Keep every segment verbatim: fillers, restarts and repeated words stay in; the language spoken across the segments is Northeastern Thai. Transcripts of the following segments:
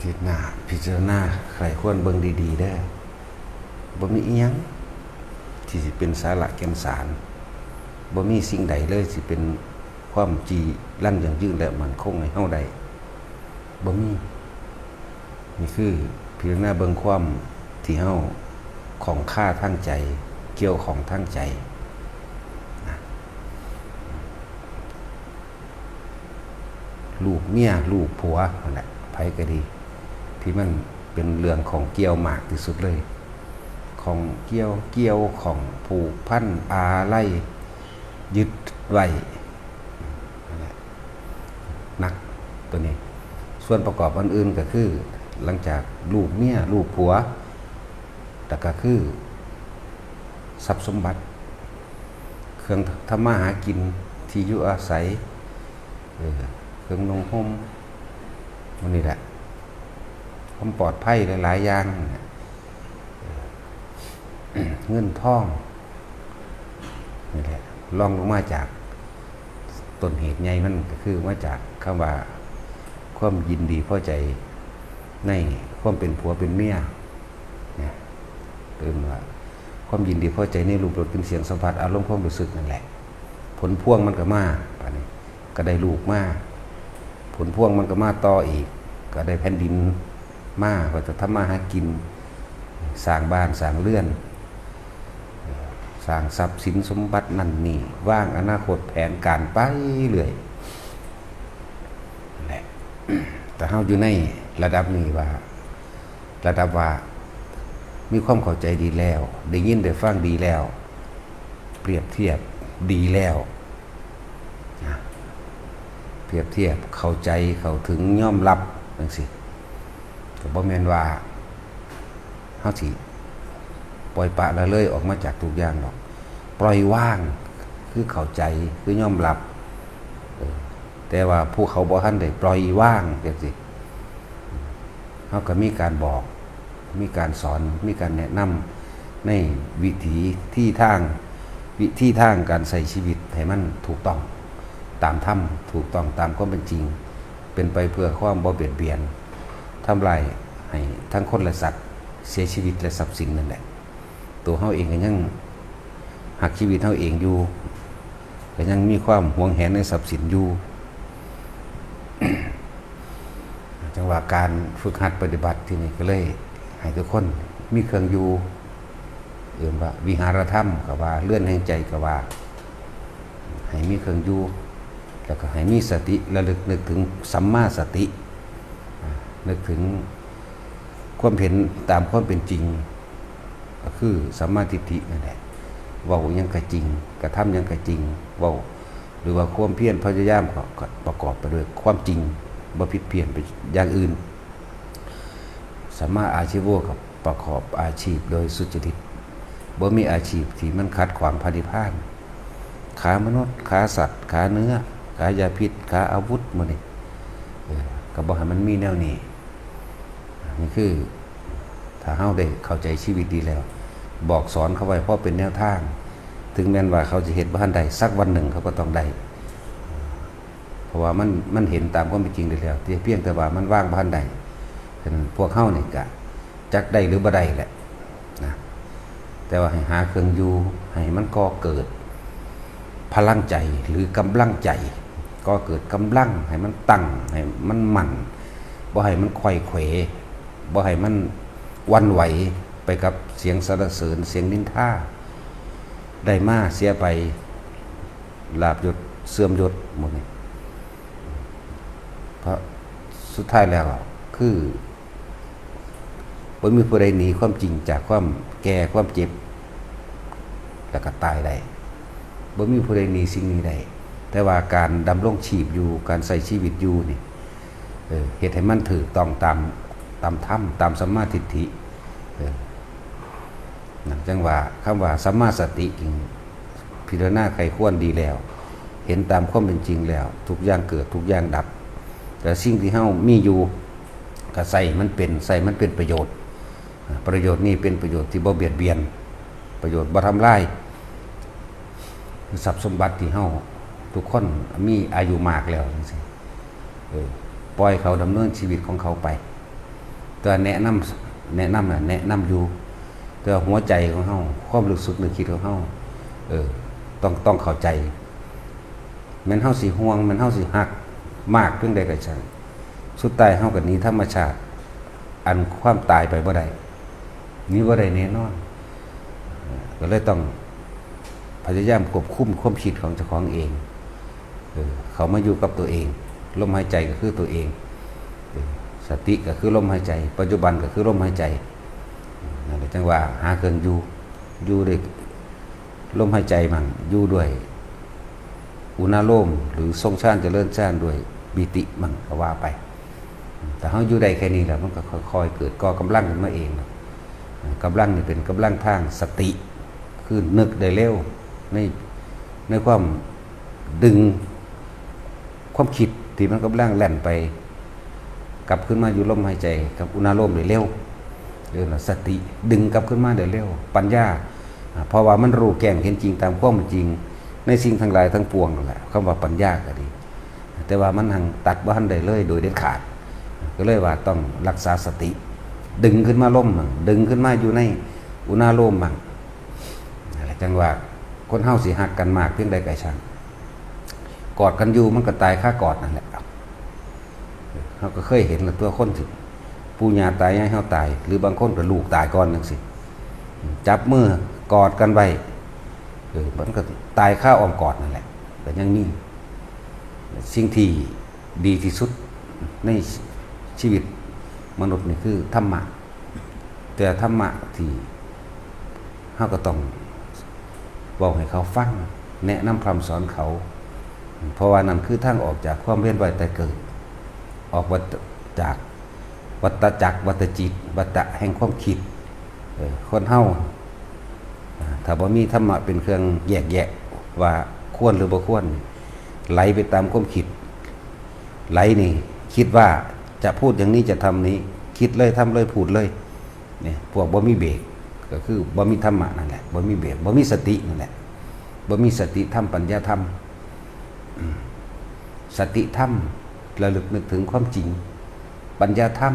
พิจารณาพิจารณาใคร่ครวญเบิ่งดีๆเด้อ บ่มีอีหยังที่สิเป็นสาระแก่นสาร บ่มีสิ่งใดเลยสิเป็นความจีรังยั่งยืนและมั่นคงให้เฮาได้ บ่มี นี่คือพิจารณาเบิ่งความที่เฮาข้องคาทางใจ เกี่ยวข้องทางใจนะ ลูกเมียลูกผัวนั่นแหละ ไผก็ดี ที่มันเป็นเรื่องข้องเกี่ยวมากที่สุดเลย ข้องเกี่ยว เกี่ยวข้อง ผูกพัน อาลัย ยึดไว้นั่นแหละ หนักตัวนี้ ส่วนประกอบอันอื่นก็คือ หลังจากลูกเมียลูกผัว แล้วก็คือ ทรัพย์สมบัติ เครื่องทำมาหากิน ที่อยู่อาศัย เออ เครื่องนุ่งห่ม มันนี่แหละ ความปลอดภัยหลายๆอย่างนะ เออ เงินทอง นี่แหละ รองลงมาจากต้นเหตุใหญ่มันก็คือมาจากคำว่า ความยินดีพอใจในความเป็นผัวเป็นเมีย เนี่ย เอิ้นว่าความยินดีพอใจในรูปรสกลิ่นเสียงสัมผัสอารมณ์ความรู้สึกนั่นแหละ ผลพวงมันก็มา บาดนี้ก็ได้ลูกมา ผลพวงมันก็มาต่ออีก ก็ได้แผ่นดินมา ก็จะทำมาหากิน สร้างบ้านสร้างเรือน สร้างทรัพย์สินสมบัตินั่นนี่ วางอนาคตแผนการไปเรื่อย นั่นแหละ แต่เฮาอยู่ในระดับนี้ว่า ระดับว่ามีความเข้าใจดีแล้ว ได้ยินได้ฟังดีแล้ว เปรียบเทียบดีแล้วนะ เปรียบเทียบเข้าใจเข้าถึงยอมรับจังซี้ ก็บ่แม่นว่าเฮาสิปล่อยปละละเลยออกมาจากทุกอย่างดอก ปล่อยวางคือเข้าใจคือยอมรับ เออ แต่ว่าผู้เขาบ่ทันได้ปล่อยวางจังซี้ เฮาก็มีการบอก มีการสอน มีการแนะนำในวิถีที่ทาง วิธีทางการใช้ชีวิตให้มันถูกต้องตามธรรม ถูกต้องตามความเป็นจริง เป็นไปเพื่อความบ่เบียดเบียน ทำลายให้ทั้งคนและสัตว์เสียชีวิตและทรัพย์สินนั่นแหละ ตัวเฮาเองก็ยังฮักชีวิตเฮาเองอยู่ ก็ยังมีความหวงแหนในทรัพย์สินอยู่ จังว่าการฝึกหัดปฏิบัติที่นี่ก็เลยให้ทุกคนมีเครื่องอยู่ เอิ้นว่าวิหารธรรมก็ว่า เรือนแห่งใจก็ว่า ให้มีเครื่องอยู่ แล้วก็ให้มีสติระลึกนึกถึงสัมมาสติ อ่า นึกถึงความเห็นตามความเป็นจริง ก็คือสัมมาทิฏฐินั่นแหละ เว้าหยังก็จริง กระทำหยังก็จริง เว้า หรือว่าความเพียรพยายามก็ ก็ประกอบไปด้วยความจริง บ่ผิดเพี้ยนไปอย่างอื่น สัมมาอาชีโว ก็ประกอบอาชีพโดยสุจริต บ่มีอาชีพที่มันขัดขวางพระนิพพาน ขามนุษย์ ขาสัตว์ ขาเนื้อ ขายาพิษ ขาอาวุธหมู่นี้ เออ ก็บ่ให้มันมีแนวนี้ นี่คือ ถ้าเฮาได้เข้าใจชีวิตดีแล้ว บอกสอนเขาไว้พอเป็นแนวทาง ถึงแม้นว่าเขาจะเฮ็ดบ่ทันได้ สักวันหนึ่งเขาก็ต้องได้ เพราะว่ามัน มันเห็นตามความเป็นจริงได้แล้ว แต่เพียงแต่ว่ามันวางบ่ทันได้ ฉะนั้นพวกเฮานี่ก็จักได้หรือบ่ได้แหละนะ แต่ว่าให้หาเครื่องอยู่ ให้มันก่อเกิดพลังใจหรือกำลังใจ ก่อเกิดกำลัง ให้มันตั้ง ให้มันมั่น บ่ให้มันไขว่เขว บ่ให้มันหวั่นไหวไปกับเสียงสรรเสริญ เสียงนินทา ได้มาเสียไป ลาภยศเสื่อมยศหมู่นี้ เพราะสุดท้ายแล้วคือ บ่มีผู้ใดหนีความจริงจากความแก่ ความเจ็บ แล้วก็ตายได้ บ่มีผู้ใดหนีสิ่งนี้ได้ แต่ว่าการดำรงชีพอยู่ การใช้ชีวิตอยู่นี่ เออ เฮ็ดให้มันถูกต้องตาม ตามธรรม ตามสัมมาทิฏฐิ เออ นั่นจังว่าคำว่าสัมมาสติจริง พิจารณาใคร่ครวญดีแล้ว เห็นตามความเป็นจริงแล้ว ทุกอย่างเกิด ทุกอย่างดับ แต่สิ่งที่เฮามีอยู่ ก็ใช้มันเป็น ใช้มันเป็นประโยชน์ อ่า ประโยชน์นี้เป็นประโยชน์ที่บ่เบียดเบียน ประโยชน์บ่ทำลาย ทรัพย์สมบัติที่เฮาทุกคนมีอายุมากแล้วจังซี้ เออ ปล่อยเขาดำเนินชีวิตของเขาไป แต่ว่าแนะนำ แนะนำน่ะแนะนำอยู่ แต่ว่าหัวใจของเฮา ความรู้สึกนึกคิดของเฮา เออ ต้อง ต้องเข้าใจ แม่นเฮาสิห่วง แม่นเฮาสิฮักมากเพียงใดก็ช่าง สุดท้ายเฮาก็หนีธรรมชาติ อันความตายไปบ่ได้ หนีบ่ได้แน่นอน ก็เลยต้องพยายามควบคุมความคิดของเจ้าของเอง เออ เข้ามาอยู่กับตัวเอง ลมหายใจก็คือตัวเอง เออ สติก็คือลมหายใจ ปัจจุบันก็คือลมหายใจ นั่นแหละจั่งว่าหาเครื่องอยู่ อยู่ด้วยลมหายใจมั่ง อยู่ด้วยอุณาโลม หรือทรงฌานเจริญฌานด้วยปีติมั่งก็ว่าไป แต่เฮาอยู่ได้แค่นี้แหละ มันก็ค่อยๆเกิดก่อกำลังขึ้นมาเอง กำลังนี่เป็นกำลังทางสติ คือนึกได้เร็ว ใน ในความดึงความคิดที่มันกำลังแล่นไป กลับขึ้นมาอยู่ลมหายใจกับอุณาโลมได้เร็ว เรียกว่าสติดึงกลับขึ้นมาได้เร็ว ปัญญา อ่า เพราะว่ามันรู้แจ้งเห็นจริงตามความเป็นจริง ในสิ่งทั้งหลายทั้งปวงนั่นแหละ คำว่าปัญญาก็ดี แต่ว่ามันหังตัดบ่ทันได้เลยโดยเด็ดขาด ก็เลยว่าต้องรักษาสติ ดึงขึ้นมาลมมั่ง ดึงขึ้นมาอยู่ในอุณาโลมมั่ง นั่นแหละจั่งว่าคนเฮาสิฮักกันมากเพียงใดก็ช่าง กอดกันอยู่มันก็ตายคากอดนั่นแหละ เฮาก็เคยเห็นแล้วตัวคนที่ปู่ย่าตายยายเฮาตาย หรือบางคนก็ลูกตายก่อนจั่งซี้ จับมือกอดกันไว้ เออ มันก็ตายคาอ้อมกอดนั่นแหละ ก็ยังมี สิ่งที่ดีที่สุดในชีวิตมนุษย์นี่คือธรรมะ แต่ธรรมะที่เฮาก็ต้องเว้าให้เขาฟัง แนะนำพร่ำสอนเขา เพราะว่านั่นคือทางออกจากความเวียนว่ายตายเกิด ออกวัฏจากวัฏจักร วัฏจิต วัฏแห่งความคิด เออ คนเฮา อ่า ถ้าบ่มีธรรมะเป็นเครื่องแยกแยะว่าควรหรือบ่ควร ไหลไปตามความคิด ไหลนี่ คิดว่าจะพูดอย่างนี้จะทำนี้ คิดเลยทำเลยพูดเลย เนี่ย พวกบ่มีเบรก ก็คือบ่มีธรรมะนั่นแหละ บ่มีเบรก บ่มีสตินั่นแหละ บ่มีสติธรรม ปัญญาธรรม อืม สติธรรม ระลึกนึกถึงความจริง ปัญญาธรรม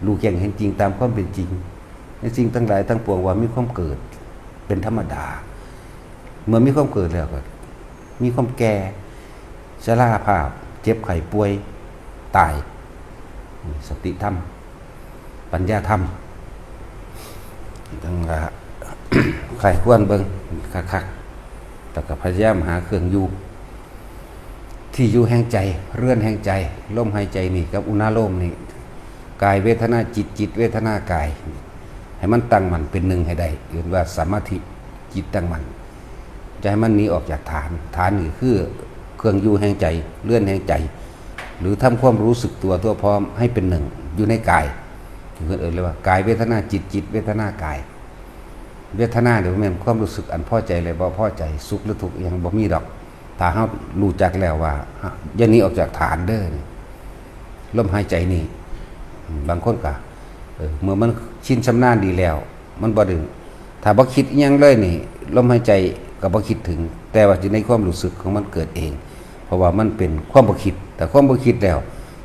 รู้แจ้งเห็นจริงตามความเป็นจริง ในสิ่งทั้งหลายทั้งปวงว่ามีความเกิดเป็นธรรมดา เมื่อมีความเกิดแล้วก็มีความแก่ ชราภาพ เจ็บไข้ป่วย ตาย สติธรรม ปัญญาธรรม ต้องละ ใคร่ครวญเบิ่งคักๆ แล้วก็พยายามหาเครื่องอยู่ ที่อยู่แห่งใจ เรือนแห่งใจ ลมหายใจนี่กับอุณาโลมนี่ กายเวทนาจิต จิตเวทนากาย ให้มันตั้งมั่นเป็นหนึ่งให้ได้ เรียกว่าสมาธิ จิตตั้งมั่น จะให้มันหนีออกจากฐาน ฐานนี่คือเครื่องอยู่แห่งใจ เรือนแห่งใจ หรือทำความรู้สึกตัวทั่วพร้อมให้เป็นหนึ่งอยู่ในกาย เพิ่นเอิ้นเลยว่ากายเวทนาจิต จิตเวทนากาย เวทนาเนี่ยแม่นความรู้สึกอันพอใจและบ่พอใจ สุขหรือทุกข์อิหยังบ่มีดอก ถ้าเฮารู้จักแล้วว่า อย่าหนีออกจากฐานเด้อนี่ ลมหายใจนี่ บางคนก็ เออ เมื่อมันชินชำนาญดีแล้ว มันบ่ดึง ถ้าบ่คิดอิหยังเลยนี่ ลมหายใจก็บ่คิดถึง แต่ว่าอยู่ในความรู้สึกของมันเกิดเอง เพราะว่ามันเป็นความบ่คิด แต่ความบ่คิดแล้ว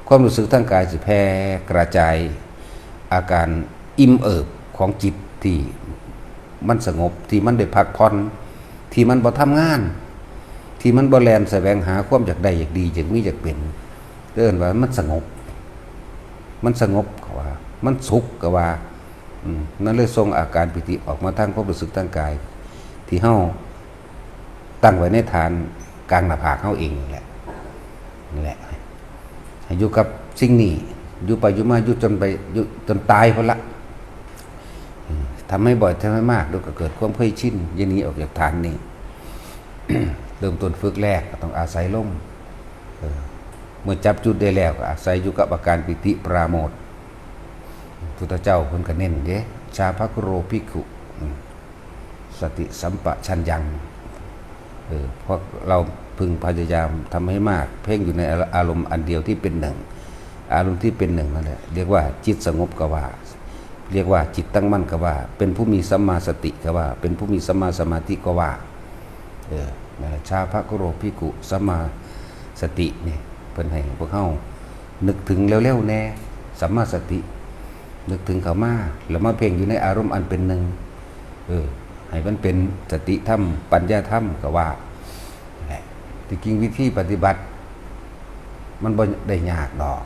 ความรู้สึกทางกายสิแผ่กระจาย อาการอิ่มเอิบของจิตที่มันสงบ ที่มันได้พักผ่อน ที่มันบ่ทำงาน ที่มันบ่แล่นแสวงหาความอยากได้อยากดีอยากมีอยากเป็น เอิ้นว่ามันสงบ มันสงบก็ว่า มันสุขก็ว่า อืม นั่นเลยส่งอาการปีติออกมาทางความรู้สึกทางกาย ที่เฮาตั้งไว้ในฐานกลางหน้าผากเฮาเองนั่นแหละ นั่นแหละ ให้อยู่กับสิ่งนี้ อยู่ไปอยู่มา อยู่จนไป อยู่จนตายพุ้นละ อืม ทำให้บ่อย ทำให้มาก เดี๋ยวก็เกิดความเคยชิน อย่าหนีออกจากฐานนี้ เริ่มต้นฝึกแรกก็ต้องอาศัยลม เออ เมื่อจับจุดได้แล้วก็อาศัยอยู่กับอาการปีติปราโมทย์ พุทธเจ้าเพิ่นก็เน้นเด้ ชาภะคุโรภิกขุ อืม สติสัมปชัญญัง เออ พวกเราพึงพยายามทำให้มาก เพ่งอยู่ในอารมณ์อันเดียวที่เป็นหนึ่ง อารมณ์ที่เป็นหนึ่งนั่นแหละ เรียกว่าจิตสงบก็ว่า เรียกว่าจิตตั้งมั่นก็ว่า เป็นผู้มีสัมมาสติก็ว่า เป็นผู้มีสัมมาสมาธิก็ว่า เออ นั่นแหละ ชาภะคุโรภิกขุ สัมมาสตินี่ เพิ่นให้พวกเฮานึกถึงเร็วๆแน่ สัมมาสติ นึกถึงเขามา แล้วมาเพ่งอยู่ในอารมณ์อันเป็นหนึ่ง เออ ให้มันเป็นสติธรรม ปัญญาธรรมก็ว่าแหละ ที่จริงวิธีปฏิบัติ มันบ่ได้ยากดอก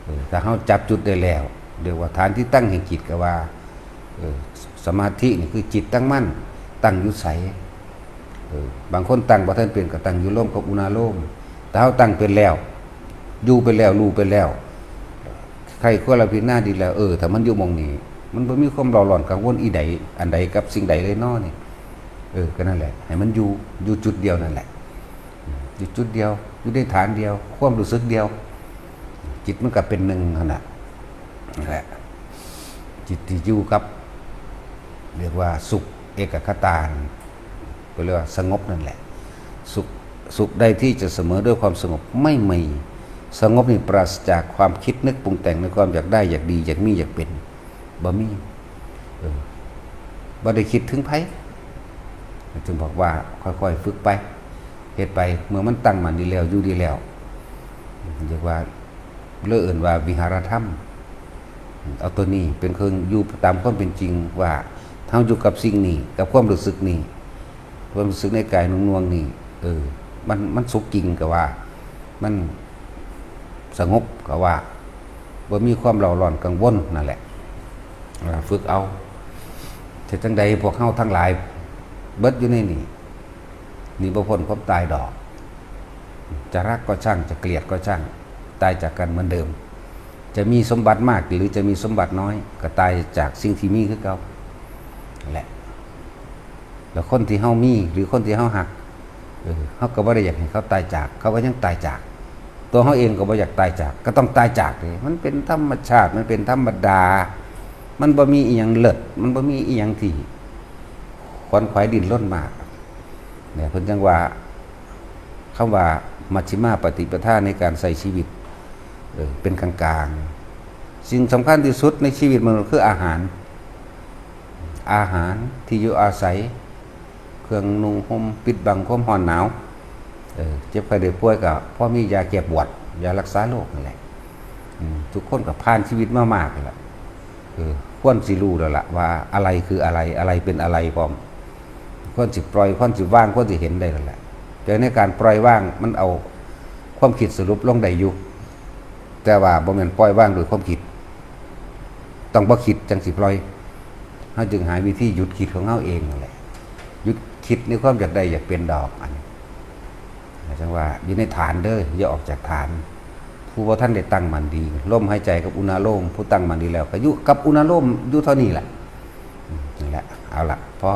เออ ถ้าเฮาจับจุดได้แล้ว เรียกว่าฐานที่ตั้งแห่งจิตก็ว่า เออ สมาธินี่คือจิตตั้งมั่น ตั้งอยู่ไส เออ บางคนตั้งบ่ทันเป็นก็ตั้งอยู่ลมกับอุณาโลม แต่เฮาตั้งเป็นแล้ว อยู่เป็นแล้ว รู้เป็นแล้ว ใครควรละพิจารณาดีแล้ว เออ ถ้ามันอยู่หม่องนี้ มันบ่มีความเร่าร้อนกังวลอีใด อันใดกับสิ่งใดเลยเนาะนี่ เออ ก็นั่นแหละ ให้มันอยู่ อยู่จุดเดียวนั่นแหละ อยู่จุดเดียว อยู่ในฐานเดียว ความรู้สึกเดียว จิตมันก็เป็นหนึ่งหั่นน่ะ นั่นแหละ จิตที่อยู่กับ เรียกว่าสุขเอกคตา ก็เรียกว่าสงบนั่นแหละ สุข สุขใดที่จะเสมอด้วยความสงบไม่มี สงบนี่ปราศจากความคิดนึกปรุงแต่งในความอยากได้ อยากดี อยากมี อยากเป็น บ่มี เออ บ่ได้คิดถึงไผ จึงบอกว่าค่อยๆฝึกไป เฮ็ดไป เมื่อมันตั้งมั่นดีแล้ว อยู่ดีแล้ว เรียกว่า เรียกเอิ้นว่าวิหารธรรม เอาตัวนี้เป็นเครื่องอยู่ตามความเป็นจริงว่า เฮาอยู่กับสิ่งนี้ กับความรู้สึกนี้ ความรู้สึกในกายหน่วงๆนี่ เออ มัน มันสุขจริงก็ว่า มันสงบก็ว่า บ่มีความเร่าร้อนกังวลนั่นแหละ อ่า ฝึกเอา เฮ็ดจั่งใดพวกเฮาทั้งหลาย เบิดอยู่ในนี่ หนีบ่พ้นความตายดอก จะรักก็ช่าง จะเกลียดก็ช่าง ตายจากกันเหมือนเดิม จะมีสมบัติมากหรือจะมีสมบัติน้อย ก็ตายจากสิ่งที่มีคือเก่า นั่นแหละ แล้วคนที่เฮามี หรือคนที่เฮาฮัก เออ เฮาก็บ่ได้อยากให้เขาตายจาก เขาก็ยังตายจาก ตัวเฮาเองก็บ่อยากตายจาก ก็ต้องตายจากเด้ มันเป็นธรรมชาติ มันเป็นธรรมดา มันบ่มีอีหยังเลิศ มันบ่มีอีหยังที่ขวนขวายดิ้นรนมาก เนี่ย เพิ่นจั่งว่า คำว่ามัชฌิมาปฏิปทาในการใช้ชีวิต เออ เป็นกลางๆ สิ่งสำคัญที่สุดในชีวิตมนุษย์คืออาหาร อาหาร ที่อยู่อาศัย เครื่องนุ่งห่ม ปิดบังความร้อนหนาว เออ เจ็บไข้ได้ป่วยก็พอมียาแก้ปวด ยารักษาโรคนั่นแหละ อืม ทุกคนก็ผ่านชีวิตมามากแล้ว เออ ควรสิรู้แล้วล่ะว่าอะไรคืออะไร อะไรเป็นอะไรพร้อม ควรสิปล่อย ควรสิวาง ควรสิเห็นได้แล้วแหละ แต่ในการปล่อยวางมันเอาความคิดสรุปลงได้อยู่ แต่ว่าบ่แม่นปล่อยวางด้วยความคิด ต้องบ่คิดจั่งสิปล่อย เฮาจึงหาวิธีหยุดคิดของเฮาเองนั่นแหละ หยุดคิดในความอยากได้อยากเป็นดอก อันนี้ จั่งว่าอยู่ในฐานเด้อ อย่าออกจากฐาน ผู้บ่ทันได้ตั้งมั่นดี ลมหายใจกับอุณาโลม ผู้ตั้งมั่นดีแล้วก็อยู่กับอุณาโลมอยู่เท่านี้แหละ อืม นั่นแหละ เอาละ พอ